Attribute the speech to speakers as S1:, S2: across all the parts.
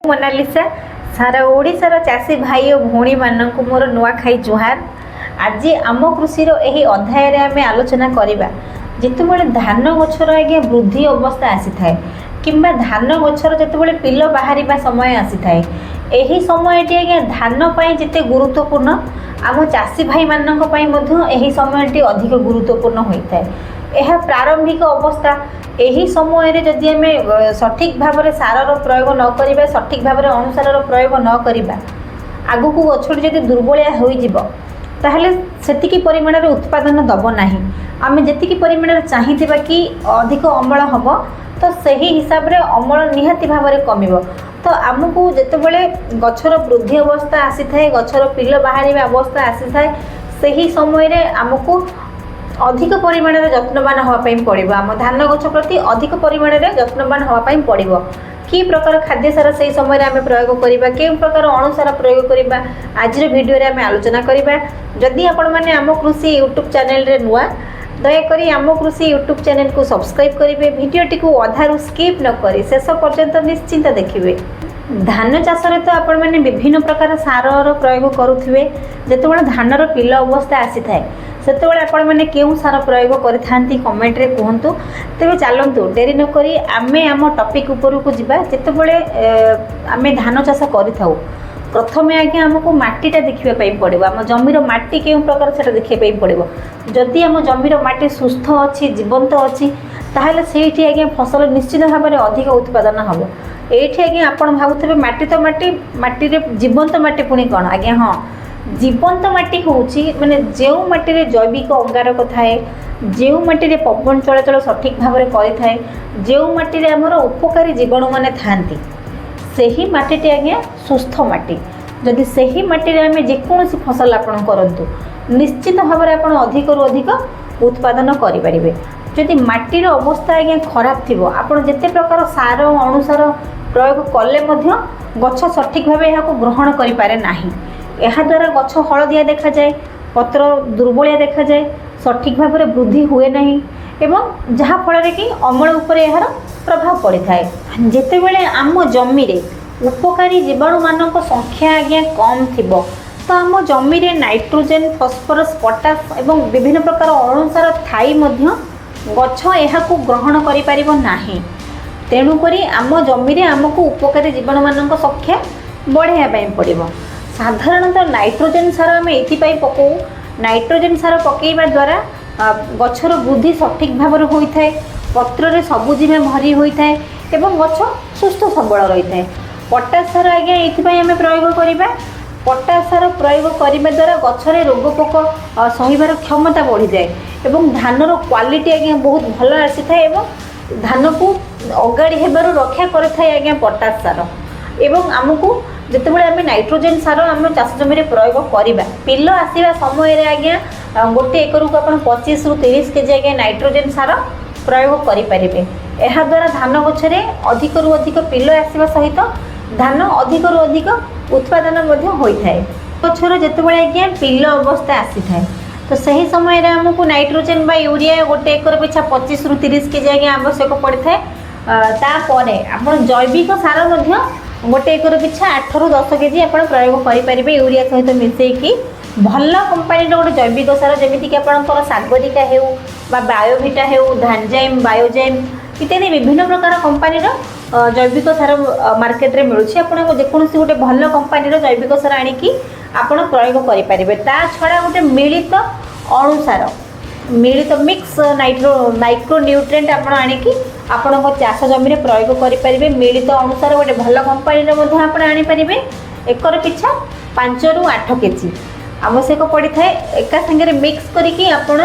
S1: ମୋନାଲିସା। ସାରା ଓଡ଼ିଶାର ଚାଷୀ ଭାଇ ଓ ଭଉଣୀମାନଙ୍କୁ ମୋର ନୂଆଖାଇ ଜୁହାର। ଆଜି ଆମ କୃଷିର ଏହି ଅଧ୍ୟାୟରେ ଆମେ ଆଲୋଚନା କରିବା, ଯେତେବେଳେ ଧାନ ଗଛର ଆଜ୍ଞା ବୃଦ୍ଧି ଅବସ୍ଥା ଆସିଥାଏ କିମ୍ବା ଧାନ ଗଛର ଯେତେବେଳେ ପିଲ ବାହାରିବା ସମୟ ଆସିଥାଏ, ଏହି ସମୟଟି ଆଜ୍ଞା ଧାନ ପାଇଁ ଯେତେ ଗୁରୁତ୍ୱପୂର୍ଣ୍ଣ, ଆମ ଚାଷୀ ଭାଇମାନଙ୍କ ପାଇଁ ମଧ୍ୟ ଏହି ସମୟଟି ଅଧିକ ଗୁରୁତ୍ୱପୂର୍ଣ୍ଣ ହୋଇଥାଏ। ଏହା ପ୍ରାରମ୍ଭିକ ଅବସ୍ଥା। ଏହି ସମୟରେ ଯଦି ଆମେ ସଠିକ୍ ଭାବରେ ସାରର ପ୍ରୟୋଗ ନ କରିବା, ସଠିକ୍ ଭାବରେ ଅଣୁସାରର ପ୍ରୟୋଗ ନ କରିବା, ଆଗକୁ ଗଛଟି ଯଦି ଦୁର୍ବଳିଆ ହୋଇଯିବ, ତାହେଲେ ସେତିକି ପରିମାଣରେ ଉତ୍ପାଦନ ଦେବ ନାହିଁ। ଆମେ ଯେତିକି ପରିମାଣରେ ଚାହିଁଥିବା କି ଅଧିକ ଅମଳ ହେବ, ତ ସେହି ହିସାବରେ ଅମଳ ନିହାତି ଭାବରେ କମିବ। ତ ଆମକୁ ଯେତେବେଳେ ଗଛର ବୃଦ୍ଧି ଅବସ୍ଥା ଆସିଥାଏ, ଗଛର ପିଲ ବାହାରିବା ଅବସ୍ଥା ଆସିଥାଏ, ସେହି ସମୟରେ ଆମକୁ ଅଧିକ ପରିମାଣରେ ଯତ୍ନବାନ ହେବା ପାଇଁ ପଡ଼ିବ। ଆମ ଧାନ ଗଛ ପ୍ରତି ଅଧିକ ପରିମାଣରେ ଯତ୍ନବାନ ହେବା ପାଇଁ ପଡ଼ିବ। କି ପ୍ରକାର ଖାଦ୍ୟ ସାର ସେହି ସମୟରେ ଆମେ ପ୍ରୟୋଗ କରିବା, କେଉଁ ପ୍ରକାର ଅଣୁସାର ପ୍ରୟୋଗ କରିବା, ଆଜିର ଭିଡ଼ିଓରେ ଆମେ ଆଲୋଚନା କରିବା। ଯଦି ଆପଣମାନେ ଆମ କୃଷି ୟୁଟ୍ୟୁବ୍ ଚ୍ୟାନେଲରେ ନୂଆ, ଦୟାକରି ଆମ କୃଷି ୟୁଟ୍ୟୁବ୍ ଚ୍ୟାନେଲକୁ ସବସ୍କ୍ରାଇବ୍ କରିବେ। ଭିଡ଼ିଓଟିକୁ ଅଧାରୁ ସ୍କିପ୍ ନ କରି ଶେଷ ପର୍ଯ୍ୟନ୍ତ ନିଶ୍ଚିନ୍ତ ଦେଖିବେ। ଧାନ ଚାଷରେ ତ ଆପଣମାନେ ବିଭିନ୍ନ ପ୍ରକାର ସାରର ପ୍ରୟୋଗ କରୁଥିବେ। ଯେତେବେଳେ ଧାନର ପିଲ ଅବସ୍ଥା ଆସିଥାଏ, ସେତେବେଳେ ଆପଣମାନେ କେଉଁ ସାର ପ୍ରୟୋଗ କରିଥାନ୍ତି, କମେଣ୍ଟରେ କୁହନ୍ତୁ। ତେବେ ଚାଲନ୍ତୁ, ଡେରି ନକରି ଆମେ ଆମ ଟପିକ୍ ଉପରକୁ ଯିବା। ଯେତେବେଳେ ଆମେ ଧାନ ଚାଷ କରିଥାଉ, ପ୍ରଥମେ ଆଜ୍ଞା ଆମକୁ ମାଟିଟା ଦେଖିବା ପାଇଁ ପଡ଼ିବ। ଆମ ଜମିର ମାଟି କେଉଁ ପ୍ରକାର, ସେଇଟା ଦେଖିବା ପାଇଁ ପଡ଼ିବ। ଯଦି ଆମ ଜମିର ମାଟି ସୁସ୍ଥ ଅଛି, ଜୀବନ୍ତ ଅଛି, ତାହେଲେ ସେଇଠି ଆଜ୍ଞା ଫସଲ ନିଶ୍ଚିତ ଭାବରେ ଅଧିକ ଉତ୍ପାଦନ ହେବ। ଏଇଠି ଆଜ୍ଞା ଆପଣ ଭାବୁଥିବେ, ମାଟି ତ ମାଟି, ମାଟିରେ ଜୀବନ୍ତ ମାଟି ପୁଣି କ'ଣ ଆଜ୍ଞା? ହଁ, ଜୀବନ୍ତ ମାଟି ହେଉଛି ମାନେ ଯେଉଁ ମାଟିରେ ଜୈବିକ ଅଙ୍ଗାରକ ଥାଏ, ଯେଉଁ ମାଟିରେ ପବନ ଚଳାଚଳ ସଠିକ୍ ଭାବରେ କରିଥାଏ, ଯେଉଁ ମାଟିରେ ଆମର ଉପକାରୀ ଜୀବାଣୁମାନେ ଥାଆନ୍ତି, ସେହି ମାଟିଟି ଆଜ୍ଞା ସୁସ୍ଥ ମାଟି। ଯଦି ସେହି ମାଟିରେ ଆମେ ଯେକୌଣସି ଫସଲ ଆପଣ କରନ୍ତୁ, ନିଶ୍ଚିତ ଭାବରେ ଆପଣ ଅଧିକରୁ ଅଧିକ ଉତ୍ପାଦନ କରିପାରିବେ। ଯଦି ମାଟିର ଅବସ୍ଥା ଆଜ୍ଞା ଖରାପ ଥିବ, ଆପଣ ଯେତେ ପ୍ରକାର ସାର ଅଣୁସାର ପ୍ରୟୋଗ କଲେ ମଧ୍ୟ ଗଛ ସଠିକ୍ ଭାବେ ଏହାକୁ ଗ୍ରହଣ କରିପାରେ ନାହିଁ। ଏହାଦ୍ୱାରା ଗଛ ହଳଦିଆ ଦେଖାଯାଏ, ପତ୍ର ଦୁର୍ବଳିଆ ଦେଖାଯାଏ, ସଠିକ୍ ଭାବରେ ବୃଦ୍ଧି ହୁଏ ନାହିଁ ଏବଂ ଯାହାଫଳରେ କି ଅମଳ ଉପରେ ଏହାର ପ୍ରଭାବ ପଡ଼ିଥାଏ। ଯେତେବେଳେ ଆମ ଜମିରେ ଉପକାରୀ ଜୀବାଣୁମାନଙ୍କ ସଂଖ୍ୟା ଆଜ୍ଞା କମ୍ ଥିବ, ତ ଆମ ଜମିରେ ନାଇଟ୍ରୋଜେନ୍, ଫସ୍ଫରସ୍, ପଟାସ ଏବଂ ବିଭିନ୍ନ ପ୍ରକାର ଅଣୁସାର ଥାଇ ମଧ୍ୟ ଗଛ ଏହାକୁ ଗ୍ରହଣ କରିପାରିବ ନାହିଁ। ତେଣୁକରି ଆମ ଜମିରେ ଆମକୁ ଉପକାରୀ ଜୀବାଣୁମାନଙ୍କ ସଂଖ୍ୟା ବଢ଼ାଇବା ପାଇଁ ପଡ଼ିବ। ସାଧାରଣତଃ ନାଇଟ୍ରୋଜେନ୍ ସାର ଆମେ ଏଇଥିପାଇଁ ପକାଉ, ନାଇଟ୍ରୋଜେନ୍ ସାର ପକାଇବା ଦ୍ୱାରା ଗଛର ବୃଦ୍ଧି ସଠିକ୍ ଭାବରେ ହୋଇଥାଏ, ପତ୍ରରେ ସବୁଜିମା ଭରି ହୋଇଥାଏ ଏବଂ ଗଛ ସୁସ୍ଥ ସବଳ ରହିଥାଏ। ପଟାସ ସାର ଆଜ୍ଞା ଏଇଥିପାଇଁ ଆମେ ପ୍ରୟୋଗ କରିବା, ପଟାସ ସାର ପ୍ରୟୋଗ କରିବା ଦ୍ୱାରା ଗଛରେ ରୋଗ ପୋକ ସହିବାର କ୍ଷମତା ବଢ଼ିଯାଏ ଏବଂ ଧାନର କ୍ୱାଲିଟି ଆଜ୍ଞା ବହୁତ ଭଲ ଆସିଥାଏ ଏବଂ ଧାନକୁ ଅଗାଡ଼ି ହେବାରୁ ରକ୍ଷା କରିଥାଏ ଆଜ୍ଞା ପଟାସ ସାର। ଏବଂ ଆମକୁ ଯେତେବେଳେ ଆମେ ନାଇଟ୍ରୋଜେନ୍ ସାର ଆମ ଚାଷ ଜମିରେ ପ୍ରୟୋଗ କରିବା, ପିଲ ଆସିବା ସମୟରେ ଆଜ୍ଞା ଗୋଟେ ଏକରକୁ ଆପଣ 25ରୁ 30 କେଜି ଆଜ୍ଞା ନାଇଟ୍ରୋଜେନ୍ ସାର ପ୍ରୟୋଗ କରିପାରିବେ। ଏହାଦ୍ୱାରା ଧାନ ଗଛରେ ଅଧିକରୁ ଅଧିକ ପିଲ ଆସିବା ସହିତ ଧାନ ଅଧିକରୁ ଅଧିକ ଉତ୍ପାଦନ ମଧ୍ୟ ହୋଇଥାଏ। ଗଛର ଯେତେବେଳେ ଆଜ୍ଞା ପିଲ ଅବସ୍ଥା ଆସିଥାଏ, ତ ସେହି ସମୟରେ ଆମକୁ ନାଇଟ୍ରୋଜେନ୍ ବା ୟୁରିଆ ଗୋଟେ ଏକର ପିଛା 25ରୁ 30 କେଜି ଆଜ୍ଞା ଆବଶ୍ୟକ ପଡ଼ିଥାଏ। ତାପରେ ଆପଣ ଜୈବିକ ସାର ମଧ୍ୟ ଗୋଟେ ଏକର ପିଛା 8ରୁ 10 କେଜି ଆପଣ ପ୍ରୟୋଗ କରିପାରିବେ ୟୁରିଆ ସହିତ ମିଶାଇକି। ଭଲ କମ୍ପାନୀର ଗୋଟେ ଜୈବିକ ସାର, ଯେମିତିକି ଆପଣଙ୍କର ସାଗରିକା ହେଉ ବା ବାୟୋଭିଟା ହେଉ, ଧାନଜାଇମ୍, ବାୟୋଜାଇମ୍ ଇତ୍ୟାଦି ବିଭିନ୍ନ ପ୍ରକାର କମ୍ପାନୀର ଜୈବିକ ସାର ମାର୍କେଟରେ ମିଳୁଛି। ଆପଣ ଯେକୌଣସି ଗୋଟେ ଭଲ କମ୍ପାନୀର ଜୈବିକ ସାର ଆଣିକି ଆପଣ ପ୍ରୟୋଗ କରିପାରିବେ। ତା ଛଡ଼ା ଗୋଟେ ମିଳିତ ଅଣୁସାର, ମିଳିତ ମିକ୍ସ ମାଇକ୍ରୋ ନ୍ୟୁଟ୍ରିଏଣ୍ଟ ଆପଣ ଆଣିକି ଆପଣଙ୍କ ଚାଷ ଜମିରେ ପ୍ରୟୋଗ କରିପାରିବେ। ମିଳିତ ଅଣୁସାର ଗୋଟେ ଭଲ କମ୍ପାନୀର ମଧ୍ୟ ଆପଣ ଆଣିପାରିବେ। ଏକର ପିଛା 5ରୁ 8 କେଜି ଆବଶ୍ୟକ ପଡ଼ିଥାଏ। ଏକା ସାଙ୍ଗରେ ମିକ୍ସ କରିକି ଆପଣ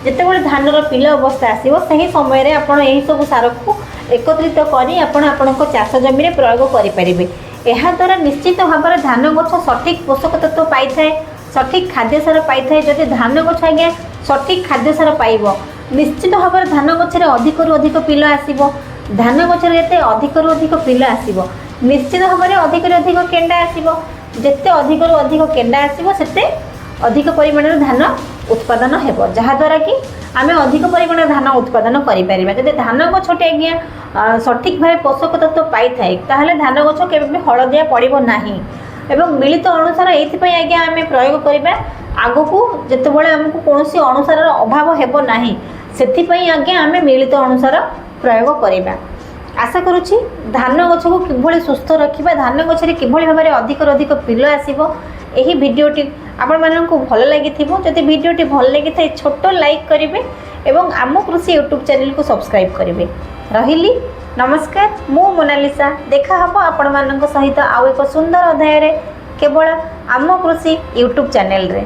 S1: ଯେତେବେଳେ ଧାନର ପିଲ ଅବସ୍ଥା ଆସିବ, ସେହି ସମୟରେ ଆପଣ ଏହିସବୁ ସାରକୁ ଏକତ୍ରିତ କରି ଆପଣ ଆପଣଙ୍କ ଚାଷ ଜମିରେ ପ୍ରୟୋଗ କରିପାରିବେ। ଏହାଦ୍ୱାରା ନିଶ୍ଚିତ ଭାବରେ ଧାନ ଗଛ ସଠିକ୍ ପୋଷକ ତତ୍ତ୍ୱ ପାଇଥାଏ, ସଠିକ୍ ଖାଦ୍ୟ ସାର ପାଇଥାଏ। ଯଦି ଧାନ ଗଛ ଆଜ୍ଞା ସଠିକ୍ ଖାଦ୍ୟ ସାର ପାଇବ, ନିଶ୍ଚିତ ଭାବରେ ଧାନ ଗଛରେ ଅଧିକରୁ ଅଧିକ ପିଲ ଆସିବ। ଧାନ ଗଛରେ ଯେତେ ଅଧିକରୁ ଅଧିକ ପିଲ ଆସିବ, ନିଶ୍ଚିତ ଭାବରେ ଅଧିକରୁ ଅଧିକ କେଣ୍ଡା ଆସିବ। ଯେତେ ଅଧିକରୁ ଅଧିକ କେଣ୍ଡା ଆସିବ, ସେତେ ଅଧିକ ପରିମାଣରେ ଧାନ ଉତ୍ପାଦନ ହେବ, ଯାହାଦ୍ୱାରା କି ଆମେ ଅଧିକ ପରିମାଣରେ ଧାନ ଉତ୍ପାଦନ କରିପାରିବା। ଯଦି ଧାନ ଗଛଟି ଆଜ୍ଞା ସଠିକ୍ ଭାବେ ପୋଷକ ତତ୍ତ୍ୱ ପାଇଥାଏ, ତାହେଲେ ଧାନ ଗଛ କେବେ ବି ହଳଦିଆ ପଡ଼ିବ ନାହିଁ। ଏବଂ ମିଳିତ ଅଣୁସାର ଏଇଥିପାଇଁ ଆଜ୍ଞା ଆମେ ପ୍ରୟୋଗ କରିବା, ଆଗକୁ ଯେତେବେଳେ ଆମକୁ କୌଣସି ଅଣୁସାରର ଅଭାବ ହେବ ନାହିଁ, ସେଥିପାଇଁ ଆଜ୍ଞା ଆମେ ମିଳିତ ଅଣୁସାର ପ୍ରୟୋଗ କରିବା। ଆଶା କରୁଛି ଧାନ ଗଛକୁ କିଭଳି ସୁସ୍ଥ ରଖିବା, ଧାନ ଗଛରେ କିଭଳି ଭାବରେ ଅଧିକରୁ ଅଧିକ ପିଲ ଆସିବ, ଏହି ଭିଡ଼ିଓଟି ଆପଣମାନଙ୍କୁ ଭଲ ଲାଗିଥିବ। ଯଦି ଭିଡ଼ିଓଟି ଭଲ ଲାଗିଥାଏ, ଛୋଟ ଲାଇକ୍ କରିବେ ଏବଂ ଆମ କୃଷି ୟୁଟ୍ୟୁବ୍ ଚ୍ୟାନେଲକୁ ସବସ୍କ୍ରାଇବ୍ କରିବେ। ରହିଲି, ନମସ୍କାର। ମୁଁ ମୋନାଲିସା। ଦେଖା ହେବ ଆପଣମାନଙ୍କ ସହିତ ଆଉ ଏକ ସୁନ୍ଦର ଅଧ୍ୟାୟରେ, କେବଳ ଆମ କୃଷି ୟୁଟ୍ୟୁବ୍ ଚ୍ୟାନେଲରେ।